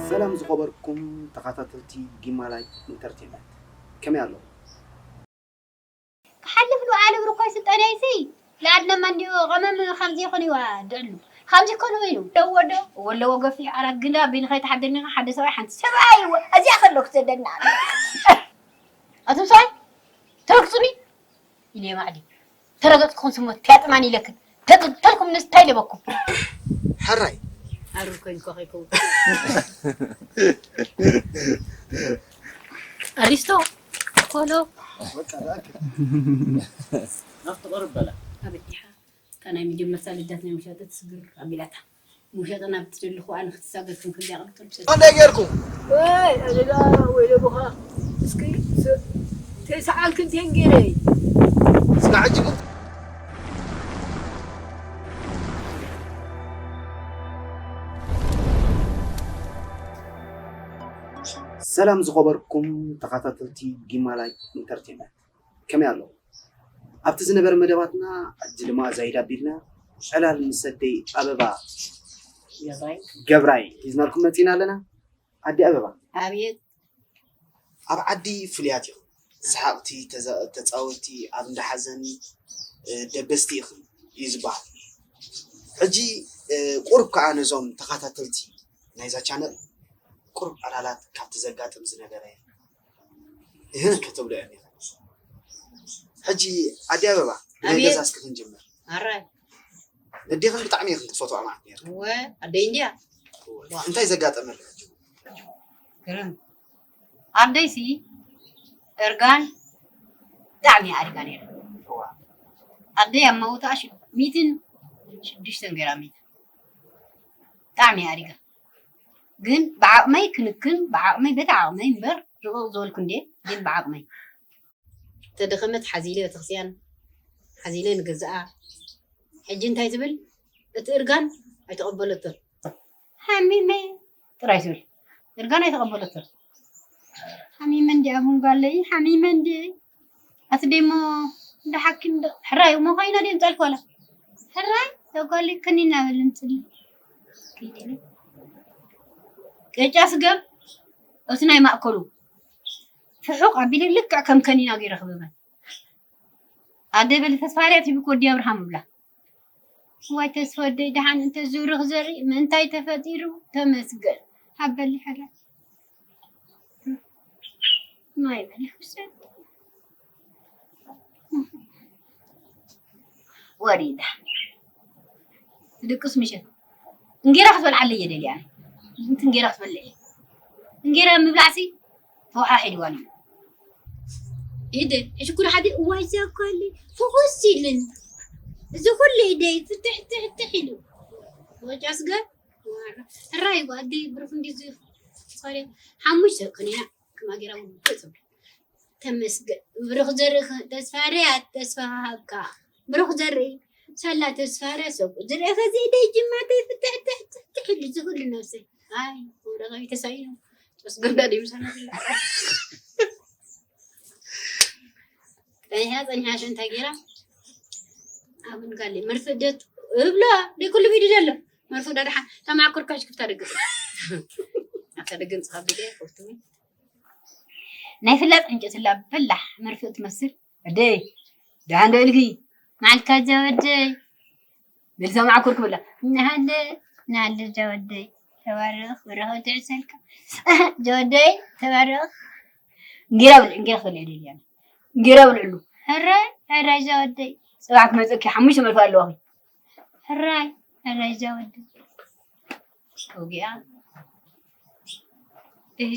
ሰላም ዝኸበርኩም ተኸታተልቲ ጊማ ላይት ኢንተርቴይንመንት፣ ከመይ ኣለኹም? ክሓልፍ ንባዕሉ ብርኮይ ስልጣነይሲ ለኣድነማ እንዲኡ ቀመም ከምዚ ይኹን ይዋ ድዕሉ። ከምዚ ይኮን ወይኑ። ደዎ ዶ? ወለዎ ገፊሕ ዓራት ግንዳ ቢንኸይ ተሓደኒ ሓደ ሰብኣይ ሓንቲ ሰብኣይ ይዎ። እዚኣ ከሎ ክትሰደና። ኣቱም ሰብኣይ ተረግጹኒ። ኢለ ማዕዲ ተረገጽኩም ስሞ ትያጥማን ኢለክን ተጥተልኩም ንስታይ ለበኩም። ሕራይ። ኣሩር ኮይንኮ ከይከውን። ኣሪስቶ ኮሎ። ናብቲ ቁርብ በላ። ኣበዲኻ እታ ናይ መጀመርታ ልደት ናይ መሸጢ ትስግር ኣቢላታ። መሸጢ ናብ ትደሊ ኹኣ ንክትሳገር ክንክል ያቕርብ ትርብሰ። እንታይ ጌርኩም? ወይ ኣደዳ ወይ ለቦኻ እስኪ ስ-፣ ተሰዓልክን ቴንጌረይ። እስከ ሕጂ ግን ሰላም ዝኸበርኩም ተኸታተልቲ ጊማ ላይት ኢንተርቴይንመንት፣ ከመይ ኣለኹም? ኣብቲ ዝነበረ መደባትና ዕድል መኣዛ ኢድ ኣቢልና ዕላል ምስ ኣደይ ኣበባ ገብራይ። ገብራይ ሒዝናልኩም መጺና ኣለና። ኣዲ ኣበባ። ኣብየት። ኣብ ዓዲ ፍሉያት ኢኹም። ሰሓቕቲ፣ ተዛ-፣ ተጻወትቲ፣ ኣብ እንዳ ሓዘን፣ እ፣ ደበስቲ ኢኹም እዩ ዝበሃል። ሕጂ፣ እ፣ ቁሩብ ከኣ ነዞም ተኸታተልቲ ናይዛ ቻነል ቁሩብ ዕላላት ካብቲ ዘጋጥም ዝነበረ እህን ከተብሎ እየ ነይረ። ሕጂ ኣዲ ኣበባ፣ ናይ ኣቤት። ገዛ እስኪ ክንጅምር። ኣራይ። ነዴኽን ብጣዕሚ ኢኽን ክትፈትዋ ማለት ነይሩ። እወ፣ ኣደይ እንድያ። እንታይ ዘጋጠመ ኣሎ ሕጂ? ግርም። ኣደይሲ እርጋን ብጣዕሚ እያ ኣድጋ ነይራ። እዋ። ኣደይ ኣብ መውትኣ ሽ-፣ ሚእትን ሽዱሽተን ገይራ ሚእታ። ብጣዕሚ እያ ኣድጋ። ግን ብዓቕመይ ክንክን፣ ብዓቕመይ፣ በቲ ዓቕመይ እምበር፣ ርቕቕ ዝበልኩ እንድየ፣ ግን ብዓቕመይ። ተደኸመት ሓዚለ ቤተክርስትያን፣ ሓዚለ ንገዝኣ። ሕጂ እንታይ ትብል? እቲ እርጋን ኣይተቐበለቶን። ሓሚመ ጥራይ ትብል። እርጋን ኣይተቐበለቶን። ሓሚመ እንድየ፣ ኣቡን ጓለይ፣ ሓሚመ እንድየ። ኣቲ ደሞ እንዳ ሓኪም ዶ-፣ ሕራይ እሞ ኮይና ድየ ምጸልክ ዋላ? ሕራይ፣ ተጓሊ ከኒና በል ምጽሊ። ከይደለ። ቅጫ ስገም፣ እቲ ናይ ማእከሉ። ፍሑቕ ኣቢለ ልክዕ ከም ከኒና ገይረ ክበበን። ኣደ በሊ ተስፋ ሃርያት ሂብክ ወዲ ኣብርሃም እብላ። ዋይ ተስፋ ወደይ፣ ደሓን እንተ ዝብርኽ ዘርኢ ምእንታይ ተፈጢሩ? ተመስገን። ሃበሊ ሕራይ። ማይ በሊ ክሰቲ። ወሪዳ። ትድቅስ ምሸት። እንጌራ ክትበልዓለይ እየ ደልያ። ምእንቲ እንጌራ ክትበልዕ እየ። እንጌራ ምብላዕሲ ተወሓሒድዋኒ። ኢደ፣ ሕጂ ኩሉ ሓደ እዋይ፣ እዛ እኮ ኣለ፣ ፍኹስ ኢልን። እዚ ኩሉ ኢደ ፍትሕ፣ ትሕ፣ ትሕ ኢሉ። ወጫ ስገር፣ ዋራ። ሕራይ፣ ጓዲ፣ ብሩክ እንዲዙ፣ ሶሪ፣ ሓሙሽተ ክንያ፣ ክማጌራ፣ ውግእ፣ ጽቡቅ። ተመስገን። ብሩክ ዘርኢ፣ ተስፋ ርያ፣ ተስፋ ሃብካ። ብሩክ ዘርኢ፣ ሳላ ተስፋ ርያ፣ ሰብኩ። ዝርአ ከዚ ኢደ ጅማተይ ፍትሕ፣ ትሕ፣ ትሕ፣ ትሕ ኢሉ፣ እዚ ኩሉ ነብሰይ። ኣይ፣ ወረቐቢ ተሳኢኑ። ተስገዳ ድዩ ምሳና ዝላ? ጸኒሓ፣ ጸኒሓ ሽንታ ጌራ። ኣሁን ጋሌ መርፍእ ደት እብላ፣ ደይ ኩሉ ቪድዮ ዘሎ። መርፍእ ዳድሓ፣ ተማዕኮርካ ሽክፍታ ደገ። ኣብታ ደገ ንጽኻ ቪድዮ፣ ኮፍትሚ። ናይ ፍላጥ ዕንጨት እላ በላሕ መርፍእ ትመስል። ኣደይ፣ ደሓን ዶ ኢልኪ? መዓልካ ጃ ወደይ። በሊ ሰማዕኩር ክብላ። ናሃለ፣ ናሃለ ጃ ወደይ። ተባረኽ፣ በረኸት ይዕሰልካ። ጃ ወደይ፣ ተባረኽ። እንጌራ ብልዕ፣ እንጌራ ክበልዕ ደልያ። እንጌራ ብልዕሉ። ሕራይ፣ ሕራይ ጃ ወደይ። ጽባሕ ክመጸኪ ሓሙሽተ መርፍእ ኣለዋኺ። ሕራይ፣ ሕራይ ጃ ወደይ። ተውጊኣ። እህ፣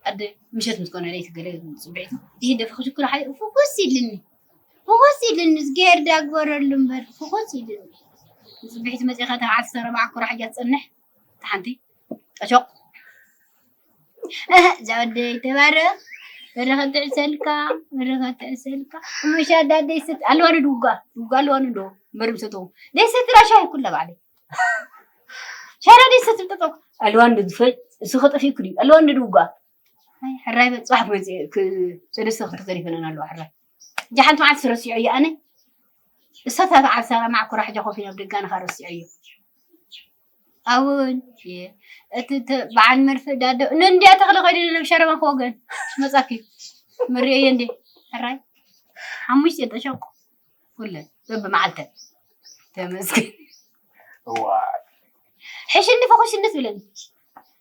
ኣደ ምሸት ምስ ኮነ ለይቲ ገለ ጽብዕቲ። ይህ ደፈ ክሽኩር ሓይ ፍኹስ ኢልኒ። ፍኹስ ኢልኒ፣ እዝግሄር ዳግበረሉ እምበር፣ ፍኹስ ኢልኒ። ጽብዕቲ መጺኻ ተባዓል ዝተረባዕ ኩራ ሕጃ ትጸንሕ። ተሓንቲ፣ ጠሾቕ። እህ፣ እዛ ወደይ ተባረኽ። በረኸት ትዕሰልካ፣ በረኸት ትዕሰልካ። እሞ ሻዳ ደይ ስት-፣ ኣለዋ ዶ ድውጋ? ድውጋ ኣለዋ ዶ? እምበር ምሰተው። ደይ ስትራ ሻሂ ኩላ ባዕለይ። ሸረዲት ስትብጥጥቕ። ኣልዋን ድዝፈይ፣ እሱ ኸጠፊእኩ ድዩ? ኣልዋን ድድውጋ። ኣይ፣ ሕራይ በል፣ ጽባሕ ክመጽእ፣ ክ-፣ ሰለስተ ክልተ ተሪፈናን ኣለዋ፣ ሕራይ። እጃ ሓንቲ መዓልቲ ረሲዐዮ ኣነ። እሳታ በዓል ሳራ ማዕኮራ ሕጃ ኮፍ ኢላ ኣብ ደጋና ኸኣ ረሲዐዮ። ኣውን እቲ ተ- በዓል መርፍእ ዳዶ ንእንዲያ ተኽለ ከይዱ ናብ ሸረማ ክወገን መጻኪ ምርእየ እንዴ ሕራይ ሓሙሽተ ጠሸቁ ኩለን በብመዓልተን ተመስገን። እዋ ሕሽኒ ፈኹሽኒ ትብለኒ።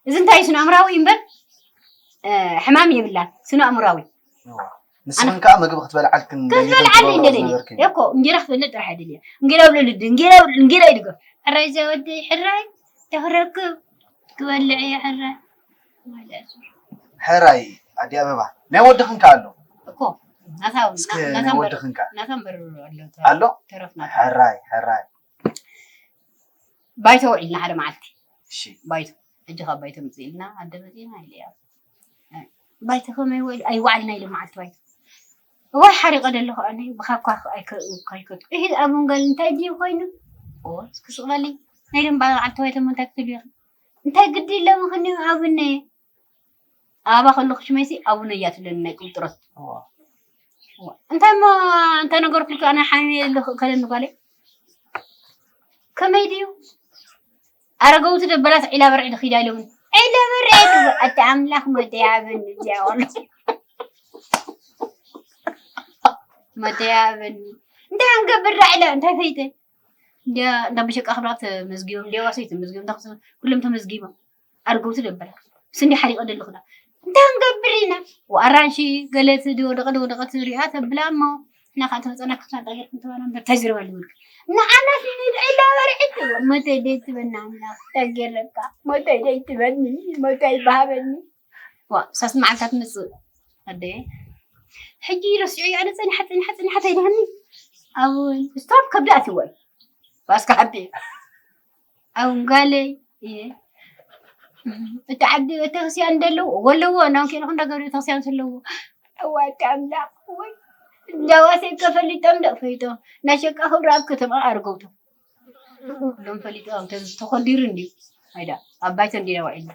እዚ እንታይ ስነ ኣእምራዊ እምበር እ፣ ሕማም የብላን። ስነ ኣእምራዊ እዋ ንስኽን ከዓ ምግቢ ክትበልዓልክን ክትበልዓለይ እንደለኒ እኮ እንጌራ ክትበልዕ ጥራሕ ኣይደልያ። እንጌራ ብልልዲ እንጌራ እንጌራ ይድገፍ። ሕራይ ዘወደይ ሕራይ ተኽረክብ ክበልዕ እየ ሕራይ ማለት እዩ። ሕራይ ኣዲ ኣበባ ናይ ወድኽን ከዓ ኣሎ እኮ ናታ እውን- እስከ ናታ ናይ እምበር- ወድኽን ከዓ ናታ እምበር ኣሎ ኣሎ ተረፍና ሕራይ ሕራይ ባይቶ ውዒልና ሓደ መዓልቲ እሺ ባይቶ ሕጂ ካብ ባይቶ ምፅእ ኢልና ኣደ መፂና ኢለ እያ ባይቶ ከመይ ውዒል ኣይዋዕልና ኢለ መዓልቲ ባይቶ እዋይ ሓሪቐ ደለኹ ኣነ ብኻኳ ኣይከቱ ይህ ኣብ መንገል እንታይ ድዩ ኮይኑ እስኪ ስቕለሊ ናይ ደም በዓልቲ ባይቶ እንታይ ክትብሉ ኢኹም እንታይ ግዲ ኢሎም ክኒ ኣብነ ኣባ ከለኹ ሽመይሲ ኣቡነ እያ ትብለኒ ናይ ቁልጥሮት እንታይ እሞ እንታይ ነገርኩልካ ኣነ ሓሚመ ኣለኹ ከለኒ ጓለይ ከመይ ድዩ ኣረገውቲ ደበላት ዒላ በርዒ ድኺዳ ኢሎምኒ ዒላ በርዒ ድቡ ኣቲ ኣምላኽ ሞተ ይሃበኒ እዚኣ ከሎ ሞተ ይሃበኒ እንታይ ክንገብር ዳ ዒላ እንታይ ፈይተ እንዳ እንዳ በሸቃ ክብላ ተመዝጊቦም እንዲያ ዋሰይ ተመዝጊቦም እንዳ ኩሎም ተመዝጊቦም ኣርገውቲ ደበላ ስንዲ ሓሪቐ ደለኹ ዳ እንታይ ክንገብር ኢና ኣራንሺ ገለ እቲ ድወደቐ ድወደቐ ትሪኣ ተብላ እሞ ንሕና ከዓ ተመፀና ክትናጣ ጌርኩም ተባና እምበር እንታይ ዝረባ ልብልክ ንዓና ንድዒ ላበርዒ ሞተይ ደይትበና ኣምላኽ እንታይ ገይረካ ሞተይ ደይትበኒ ሞተይ በሃበኒ ዋ ሳስ መዓልታት መፅእ ኣደየ ሕጂ ረሲዑ ኣነ ፀኒሓ ፀኒሓ ፀኒሓ ተይደሃኒ ኣብ ስቶፕ ከብዲ ኣትወይ ባስካ ሓቢ ኣብ ጋለይ እየ እቲ ዓዲ ቤተክርስትያን እንደለዉ ወለዎ እናንከ ኢልኩ እንዳገሩ ቤተክርስትያን ስለዎ ኣዋቲ ኣምላኽ ወይ እንዳዋሰይ ከፈሊጦም ዶ ፈይጦም ናሸቃ ክብሪ ኣብ ከተማ ኣርገውቶም ሎም ፈሊጦም ተዝ- ተኮዲሩ እንድዩ ኣይዳ ኣብ ባይተ እንዲና ውዒልና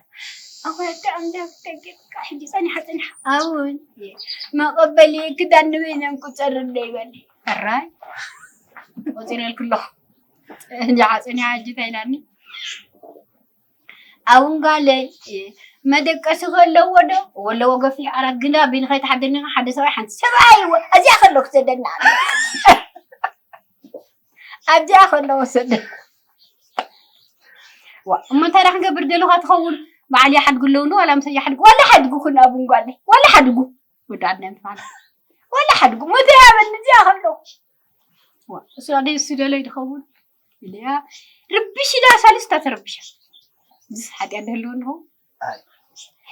ኣዋቲ ኣምላኽ ተጌርካ ሕጂ ፀኒሓ ፀኒሓ ኣውን መቐበሊ ክዳን ንበይነን ቁፀር እንደይበል ሕራይ ቆፂረልኩ ኣለኹ እንጃ ሓፂን ሓጂ እንታይ ኢላኒ ኣውንጋለይ መደቀሲ ከለዎ ዶ ወለዎ ገፊሕ ዓራት ግና ቢል ከይተሓደኒ ሓደ ሰብኣይ ሓንቲ ሰብኣይ እዚኣ ከሎ ክሰደና ኣብዚኣ ከሎ ወሰደ እሞ እንታይ ዳ ክንገብር ደለኻ ትኸውን በዓል ይሓድጉ ኣለዉ እንዶ ዋላ ምሰ ይሓድጉ ዋላ ሓድጉ ኩን ኣብንጓለይ ዋላ ሓድጉ ወዲ ዓድና ምፋና ዋላ ሓድጉ ሞተ ያበል እዚኣ ከሎ እሱ ኣደይ እሱ ደለይ ድኸውን ኢለያ ርብሽ ኢላ ሳልስታ ተረብሻ እዚስ ሓጢኣት ደህልዎ እንድኹ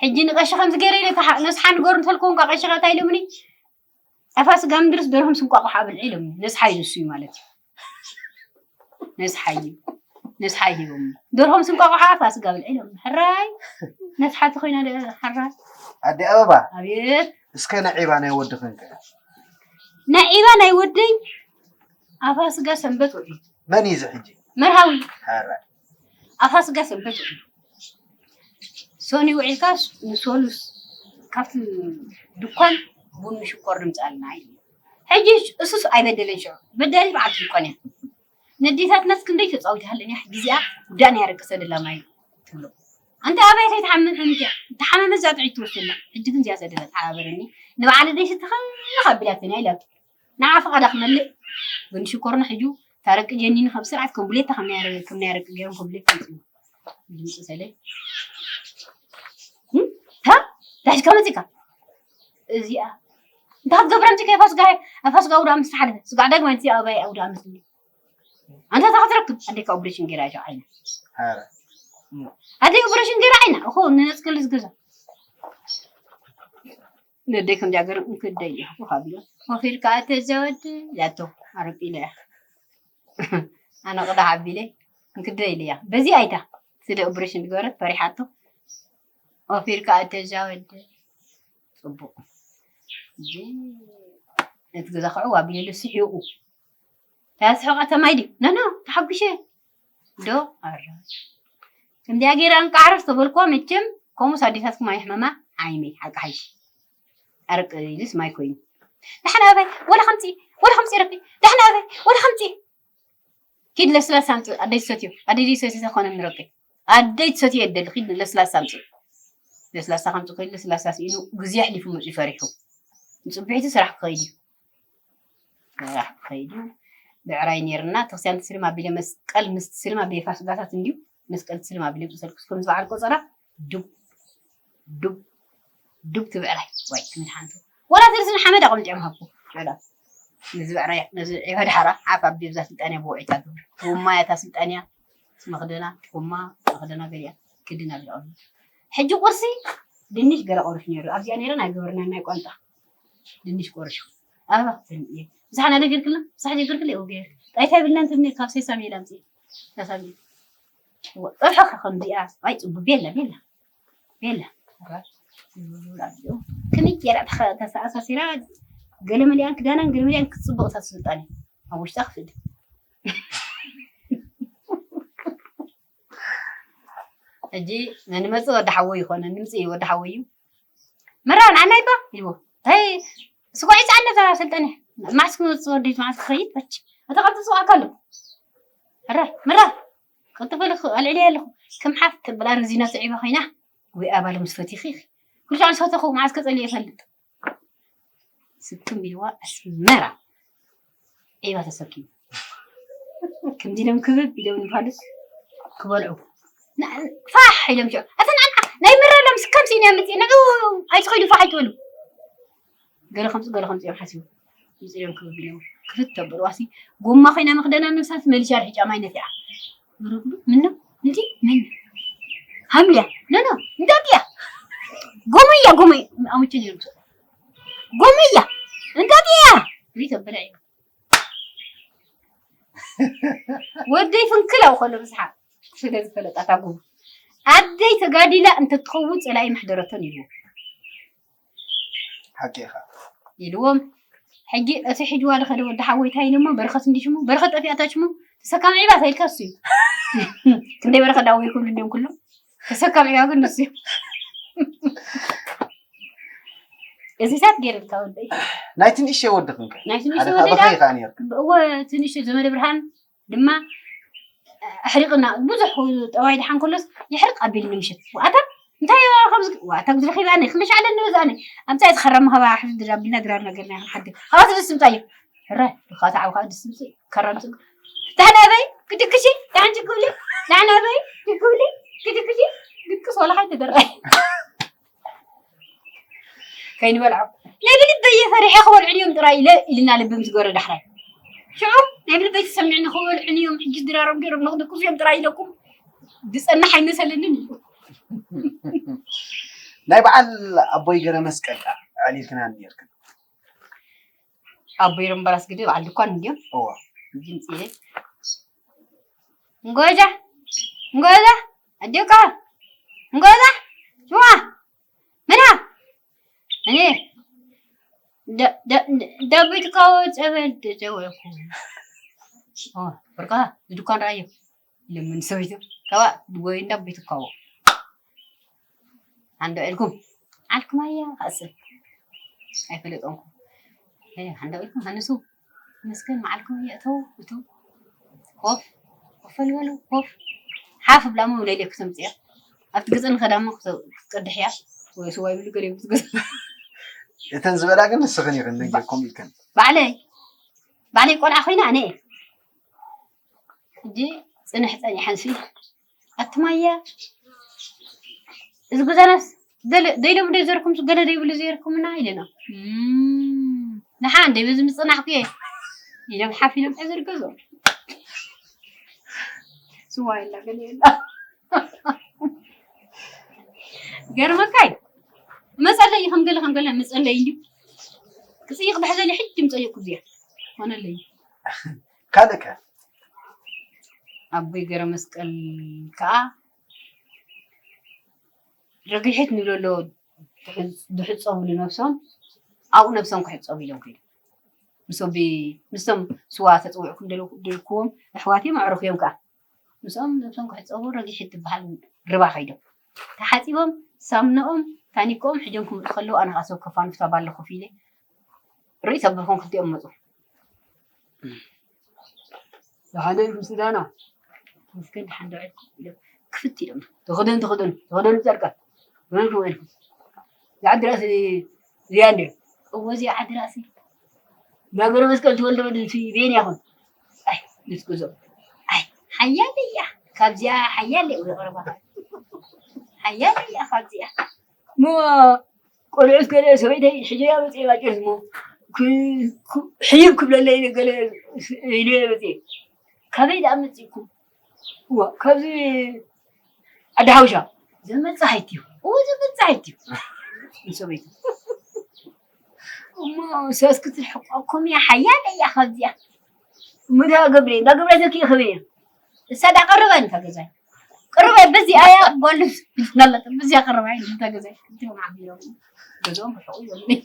ሕጂ ንቀሺ ከምዚ ገይረ ኢለ ነስሓ ንገሩ እንተልከውን ካ ቀሺ ከታ ኢሎምኒ ኣፋ ስጋ ምድርስ ደርሆም ስንቋቑ ሓብል ኢሎምኒ ነስሓ ኢሉ እሱ ማለት እዩ ነስሓ እዩ ነስሓ ይሂቦም ደርሆም ስንቋቑ ሓፍ ኣስጋ ብልዒ ኢሎም ሕራይ ነስሓቲ ኮይና ሕራይ ኣዲ ኣበባ ኣቤት እስከ ነዒባ ናይ ወድኽን ከ ነዒባ ናይ ወደይ ኣፋ ስጋ ሰንበት ውዒ መን እዩ እዚ ሕጂ መርሃዊ ሐረ ኣፋ ስጋ ሰንበት ውዒ ሶኒ ውዒልካ ንሶሉስ ካብቲ ድኳን ቡን ሽኮር ንምፅኣልና ኢሉ ሕጂ እሱስ ኣይበደለን ሽዑ በዳሊ በዓልቲ ድኳን እያ ነዴታትናስ ክንደይ ተፃዊት ሃለኒ ግዜኣ ጉዳን ያረቅሰ ደላ ማይ ትብሎ ኣንቲ ኣባይ ከይትሓምም ሕምትያ ተሓመመ እዛ ጥዒት ትወስደላ ሕጂ ግን እዚኣ ሰደላ ተሓባበረኒ ንባዕለ ደይ ስትኸልኽ ኣቢላትኒ ኣይላቱ ንዓ ፍቓዳ ክመልእ ግን ሽኮርና ሕጂ ታረቂ ጀኒኒ ከም ስርዓት ከም ቡሌታ ከም ናይ ኣረቂ ገይሮም ከም ቡሌታ ይፅኡ ድምፂ ሰለ ታ ታሽ ከመፂካ እዚኣ እንታይ ክትገብር ኣምፂካ የፋስጋ ኣፋስጋ ውዳ ምስ ተሓልፈ ስጋ ዳግማይ እቲ ኣባይ ውዳ ምስ ኣንተ ታክትረክብ ኣዴካ ኦፕሬሽን ገይራ እያ ዓይና ኣዴ ኦፕሬሽን ገይራ ዓይና እኮ ንነፅክልስ ገዛ ነደይ ከም ጃገር እንክደይ እያ ኮፍ ኣቢሎ ኮፍ ኢልካ ተዘወድ ያቶ ኣረቂ ኢለ እያ ኣነ ቅዳ ሓቢለ እንክደይ ኢለ እያ በዚ ኣይታ ስለ ኦፕሬሽን ዝገበረት ፈሪሓቶ ኮፍ ኢልካ ተዘወድ ፅቡቅ ነቲ ገዛ ክዕው ኣቢለሉ ስሒቑ ታስሕቐ ተማይ ድዩ ነኖ ተሓጉሸ ዶ ኣረ ከምዚኣ ገይራ እንቃዕረር ተበልኳ መቸም ከምኡስ ኣዴታትኩም ኣይሕመማ ዓይነይ ሓቂ ሓይሽ ኣረቂ ኢልስ ማይ ኮይኑ ዳሕና ኣበይ ወላ ከምፂ ወላ ከምፂ ረቢ ዳሕና ኣበይ ወላ ከምፂ ኪድ ለስላሳ ኣምፂ ኣደይ ሰትዮ ኣደይ ሰትዮ ተኾነ ምረቂ ኣደይ ትሰትዮ የደሊ፣ ኪድ ለስላሳ ኣምፅእ። ለስላሳ ከምፅእ ከይዱ ለስላሳ ስኢኑ ግዜ ኣሕሊፉ መፅኡ ፈሪሑ። ንፅብሒቱ ስራሕ ክኸይድ እዩ። ስራሕ ክኸይድ እዩ። ብዕራይ ነይርና፣ ተክስያን ትስልም ኣቢለ መስቀል ምስ ትስልም ኣቢለ ፋስጋታት እንድዩ፣ መስቀል ትስልም ኣቢለ ብፀሰል ክስኩም ዝበዓል ቆፀራ፣ ዱብ፣ ዱብ፣ ዱብ ትብዕራይ። ዋይ፣ ትምድሓንቱ። ወላ ትርስን ሓመድ ኣቐምጢኦም ሃብኩ። ዕዳ። ነዚ ብዕራይ፣ ነዚ ዒባ ድሓራ፣ ሓፍ ኣቢብዛ ስልጣንያ ብውዒታ ግብር። ጎማ እያ እታ ስልጣንያ፣ መኽደና፣ ጎማ፣ መኽደና ገሊኣ፣ ክድና ብልቐሉ። ሕጂ ቁርሲ፣ ድንሽ ገለ ቆርሽ ነይሩ። ኣብዚኣ ነይረ ናይ ግብርና ናይ ቋንጣ። ድንሽ ቆርሽ። ኣበባ፣ ትንእየ። ምሳሕ ናደ ጌርክልና? ምሳሕ ጀግርክለ? እው ገይር። ጣይታ ይብልና እንትን ካብ ሴሳሚ ኢላ ኣምፅእ። ሴሳሚ። እወ፣ ፀብሒ ከ ከምዚኣ። ኣይ፣ ፅቡቅ ቤላ፣ ቤላ። ቤላ። ከመይ ገይራ ተኸ-፣ ተሰኣሳሲራ ገለ መሊኣን ክዳናን ገለ መሊኣን ክትፅብቕ እታ ስልጣን ኣብ ውሽጣ ክፍል። ሕጂ ንመፅእ ወዲ ሓወይ ይኾነ፣ ንምፅእ ወዲ ሓወይ እዩ። መራ፣ ንዓና ይባ ኢልዎ። እንታይ ስጓዕ ይፅዓነ እዛ ሰልጠነ። ማስክ መፅእ ወዲ ማስክ ክኸይድ በች። እታ ካብ ትፅዋዕካ ኣሎ። መራ፣ መራ፣ ቅልጥፍ በል፣ ኣልዕልያ ኣለኹ። ከም ሓፍ ትብል ኣረዚና ስዒባ ኮይና። ወይ ኣባለ ምስ ፈቲኺ። ኩሉ ሻዕ ምስ ፈተኹ፣ መዓስ ከፀልየ እፈልጥ። ስክም ኢልዋ ኣስመራ ዒባ ተሰኪሙ። ከምዚ ኢሎም ክብብ ኢሎም ንፋሉስ ክበልዑ። ና-፣ ፋሕ ኢሎም ሽዑ። ኣተን ኣንዓ ናይ ምረሎም ስከም ሲን እዮም ምጽእ። ንዑ ኣይትኸይዱ ፋሕ ኣይትበሉ። ገለ ከምጽእ፣ ገለ ከምጽእ እዮም ሓሲቦም። ምጽእ ኢሎም ክብብ ኢሎም። ክፍት ተብሉ ዋሲ ጎማ ኮይና መኽደና ምሳት መሊሻ ርሕጫ ማይ ነፊዓ። ምረግዱ ምነው? እንዲ ምን? ሃምልያ? ኖ፣ ኖ፣ እንጣጥያ። ጎመያ፣ ጎመያ። ኣሙችን እዮም። ጎመያ፣ እንጣጥያ። ሪቶ በላዒ። ወደይ ፍንክል ኣው ከሎ ብዝሓ ስለ ዝፈለጣታ ጉቡ። ኣደይ ተጋዲላ እንተትኸውን ጸላኢ መሕደረተን ኢልዎ። ሓቂ ኢኻ። ኢልዎም። ሕጂ እቲ ሒጅዋ ዝኸደ ወዲ ሓወይ እንታይ ኢሎሞ? በረኸት እንዲ ሽሙ? በረኸት ጠፊኣታ ሽሙ? ተሰካሚ ዒባ ተይልካ እሱ እዩ። ክንደይ በረኸት ዳዊ ይክብሉ እንዲዮም ኩሎም። ተሰካሚ ዒባ ግን ንሱ እዩ። እዚ ሳት ገይርልካ ወደይ። ናይ ትንሽ ወዲ ክንከ? ናይ ትንሽ ሓደ ወዲ ካብ ዳ-፣ ኸይ ኸኣ ነይርካ? እወ፣ ትንሽ ዘመደ ብርሃን ድማ ኣሕሪቕና ብዙሕ ጠባይ ደሓን ከሎስ የሕርቕ ኣቢልኒ ምሸት። ዋታ እንታይ ከምዚ ዋታ ዝረኺባ ነይ ክንደሽ ዓለ ንበዛኒ ኣምጻይ ተኸረም ኸባ ሕዚ ድራብልና ድራር ነገርና ይኹን ሓዲ ኻባት ድስምጻ እዩ። ሕረ ኻታ ዓውኻ ድስምጽ ከረም ጽግ ዳሕና በይ ክድክሺ ዳሕን ጅግብሊ ዳሕና በይ ጅግብሊ ክድክሺ ድቅስ ወላ ኻይ ተደራይ ከይንበልዖ ናይ ብልበየ ፈሪሐ ክበልዑን እዮም ጥራይ ኢለ ኢልና ልቢ ምስ ገበረ ዳሕራይ ሽዑ ናይ ብልበይ ተሰሚዕኒ ክበልዑን እዮም ሕጂ ድራሮም ገይሮም ንክድቅሱ እዮም ጥራይ ኢለኩም ዝጸንሕ ኣይመሰለንን እዩ። ናይ በዓል ኣቦይ ገረ መስቀል ከኣ ኣዕሊልክና ነርክን። ኣቦይ ረምበራስ ግዲ በዓል ድኳን እንድዮም እዋ። ድምፂ እንጎዛ እንጎዛ ኣጆካ እንጎዛ ሽዋ ምና እኔ ደ- ደ- ደ- ደቢት ካዎ ጸበል ተጨወልኩ። ኦ፣ ብርካ ድኳን ራዮ ለምን ሰውይቶ ካባ ወይ እንዳ ቤት ካዎ አንዶ ዕልኩም ዓልኩም ኣያ ካስል ኣይፈለጠንኩም። እ፣ አንዶ ዕልኩም ሃንሱ መስገን መዓልኩም ኣያ እተው እተው ኮፍ ኮፍ በሉ በሉ ኮፍ ሓፍ ብላሞ ለይለ ክተምጽያ ኣብቲ ገጸን ከዳሞ ክትቀድሕያ ወይ ስዋ ይብሉ ገለ ይብሉ ገለ እተን ዝበላ ግን ንስኽን ኢኽን ነጊርኩም ኢልከን። ባዕለይ ባዕለይ ቆልዓ ኮይና ኣነ እየ ሕጂ ጽንሕ ጸኒሐን ሲ ኣትማያ እዚ ገዛናስ ገለ ደይሎም ደይ ዘርኩም ገለ ደይብሉ ዘርኩምና ኢለና ንሓ እንደ በዚ ምጽናሕኩ እየ ኢሎም ሓፍ ኢሎም ሕዘር ገዞ ስዋ የላ ገለ የላ ገርመካይ መጸለይ ከም ገለ ከም ገለ መጸለይ እዩ ክጽይቕ ብሕዘሊ ሕጂ ምጸይቕኩ እዚኣ ሆነለይ ካልእከ ኣቦይ ገረ መስቀል ከዓ ረግሒት ንብሎ ኣሎ ድሕፀብሉ ነብሶም ኣብኡ ነብሶም ክሕፀቡ ኢሎም ከይዱ ምስቶም ስዋ ተፅውዕኩም ደልክዎም ኣሕዋትዮም ኣዕሩኽዮም ከዓ ምስኦም ነብሶም ክሕፀቡ ረጊሒት ትበሃል ርባ ከይዶም ተሓፂቦም ሳምነኦም ታኒኮኦም ሕጆም ክምፁ ከለዉ ኣነ ከዓ ሰብ ከፋንፍታ ባለ ኮፍ ኢለ ርእይ ተብርኮም ክልቲኦም መፁ ደሓነ ኢኹም ስዳና መስገን ደሓን ዶ ዕልኩም ኢሎም ክፍት ኢሎም። ተኸደኑ፣ ተኸደኑ፣ ተኸደኑ ጻድቃን። ወይልኩም፣ ወይልኩም። ዝዓዲ ራእሲ እዚኣ እንድያ። እዎ፣ እዚኣ ዓዲ ራእሲ። ናገረ መስቀል ተወልደ ወልድ ቤን ያኹን። ኣይ፣ ንስኩዞ። ኣይ፣ ሓያል እያ። ካብዚኣ ሓያል እያ ዘቕርባ። ሓያል እያ ካብዚኣ። እሞ ቆልዑት ገለ ሰበይተይ ሕጂ እያ መፅእ ባጭር እሞ ክ-፣ ክ-፣ ሕይብ ክብለለይ ገለ ኢሉ እየ መፅእ። ካበይ ደኣ መፂእኩም? እዋ፣ ካብዚ ዓዲ ሓውሻ። ዘመፅእ ሃይትዩ። እዎ፣ ዘመፅእ ሃይትዩ። ንሰበይቱ። እሞ ሰስ ክትርሕቋኩም እያ፣ ሓያል እያ ካብዚኣ። እሞ እንታይ ገብረ፣ እንዳ ገብረ ተኪእ ክብል እያ። እሳ ዳ ቀረባ እንታ ገዛይ። ቀረባ በዚኣ እያ፣ ጓል እናለጠ በዚኣ ቀረባ እያ፣ እንታ ገዛይ። እንታ ማዕቢሮም። ገዛኦም ርሑቕ እዩ።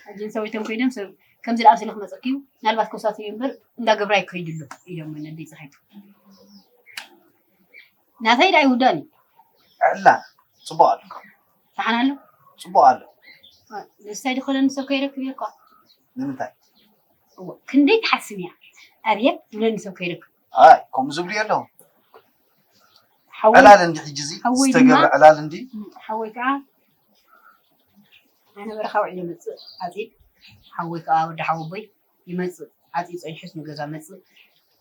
ኣጀን ሰበይቶም ኮይኖም ሰብ ከምዚ ደኣ ስለ ክመፀኪ እዩ፣ ምናልባት ኮሳት እዩ እምበር እንዳ ገብራ ይከይድሉ ኢሎም ነደይ ፀሓይቱ። ናተይ ዳይ ውዳን እዩ። ዕላ፣ ጽቡቕ ኣሎ። ደሓን ኣሎ? ጽቡቕ ኣሎ። ደስታይ ድኾነኒ ሰብ ከይረክብ እየ እኮ። ንምንታይ? እዎ፣ ክንደይ ትሓስም እያ? ኣብየት ዝብለኒ ሰብ ከይረክብ። ኣይ፣ ከምኡ ዝብሉ የለውን። ሓወይ፣ ዕላል እንዲ ሕጂ እዚ ሓወይ ዝተገብረ ድማ፣ ዕላል እንዲ። ሓወይ ከዓ ኣነ በረኻ ውዒለ መፅእ፣ ዓፂድ። ሓወይ ከዓ ወዲ ሓወቦይ ይመፅእ፣ ዓፂድ ፀኒሑስ ንገዛ መፅእ።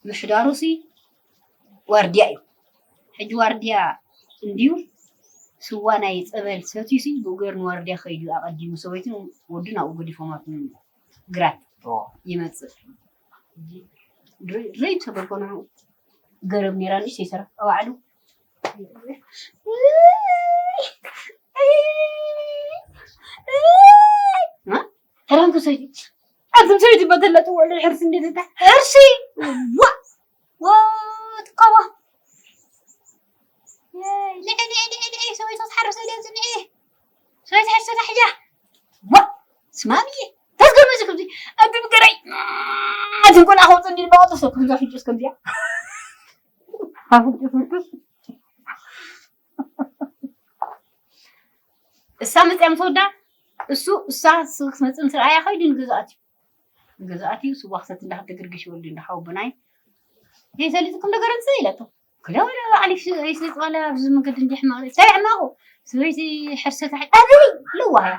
ምሕዳሩሲ ዋርድያ እዩ። ሕጂ ዋርድያ እንድዩ ስዋ ናይ ፀበል ሰትዩሲ ብእግሩ ንዋርድያ ከይዱ ኣቐዲሙ ሰበይቱን ወዱን ኣብኡ ገዲፎም ኣብቲ ግራት ኦ። ይመፅእ። ርይ ተበልኮ ንዑ ገረብ ነይራ ንእሽተይ ሰራ ኣባዕሉ። እ? ሰላም ክሰይቲ። ኣዝም ሰይቲ በተለጥ ወለ ሕርሲ እንዴት እታ? ሕርሲ? ዋ! ዋ! ትቃዋ። ንዒ፣ ንዒ፣ ንዒ፣ ንዒ፣ ሰበይቱ ትሓርስ እያ፣ ንዒ። ሰበይቱ ትሓርስ እያ። ዋ! ስማሚ። ተዝገርም እዚ ከምዚ። ኣቢ ብገረይ። ኣዝም ቆልዓ ከውፅእ እንዲል ባወጡ ሰብ ከምዚ ኣፍንጭስ ከምዚኣ። ኣፍንጭስ ምጭስ። እሳ መፅያ ምስ ወዳ፣ እሱ፣ እሳ ስ-፣ ክትመፅእ ምስ ረኣያ ከይዱ ንገዛኣት እዩ። ንገዛኣት እዩ፣ ስዋ ክሰቲ እንዳኸደ ግርግሽ ወልዱ እንዳሓወቦናይ። ይህ ሰሊጥ ክም ነገር እንስ ኢለቶ። ክለ ወላ ባዕሊ ሽ-፣ ይስሊጥ ዋላ ኣብዚ መገዲ እንዲሕ ማሪ። እንታይ ሕማቑ? ሰበይቲ ሕርሰት ኣይ-፣ ኣግሪ! ለዋህያ።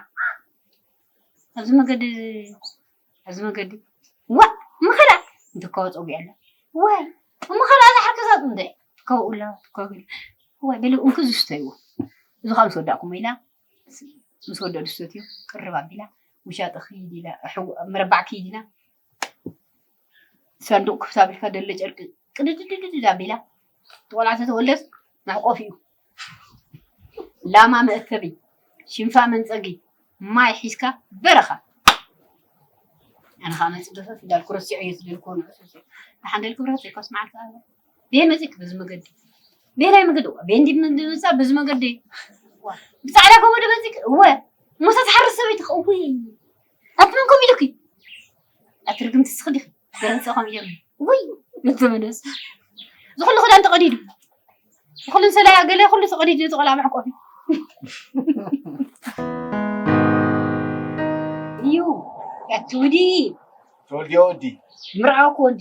ኣብዚ መገዲ፣ ኣብዚ መገዲ። ዋ! ምኸዳ! እንተካወ ጸጉ ያለ። ዋይ! ምኸዳ እዛ ሓርክዛት እንደ። ትካውላ፣ ትካውላ። ዋይ፣ በለ እንኩ ዝስተይዎ። እዚ ካብ ምስ ወዳእኩም ኢላ፣ ምስ ወደኡ ዝሰትዩ ቅርብ ኣቢላ፣ ውሻጠ ክይድ ኢላ፣ ኣሕው-፣ መረባዕ ክይድ ኢላ፣ ሳንዱቕ ክፍት ኣቢልካ ደለ ጨርቂ ቅድድድድድ ኣቢላ፣ እቲ ቆልዓ ተተወልደስ መሕቆፊኡ፣ ላማ መእከቢ፣ ሽንፋ መንጸጊ፣ ማይ ሒዝካ በረኻ። ኣነ ኸዓ መጺእ ገፈፍ እንዳልኩ ረሲዐዮ ዝደልክዎ ንዑ ሰብሲዐ። ደሓን ደልኪ ብርሃን ዘይኮስ መዓልቲ ኣበባ። ቤት መጺእኪ በዚ መገዲ። ቤት ናይ መገዲ፣ እዋ፣ ቤት እንዲ ምምጻእ በዚ መገዲ። እዋ፣ ብጻዕዳ ኮሞዶ መጺእኪ፣ እወ። ሞሳ ትሓርስ ሰበይቲ፣ እውይ። ኣቲ መን ኮም ኢሉኪ? ኣቲ ርግምቲ ስኺ ዲኺ? ገረንሰ ኮም ኢሎም። እውይ፣ ምትመለስ። ዝኹሉ ክዳን ተቐዲዱ። ዝኹሉ ሰላያ ገለ ኩሉ ተቐዲዱ፣ እቲ ቆልዓ መሕቆፊ። እዩ፣ ያቲ ውዲ። ተወልድዮ ወዲ። ምርዓው ክወዲ።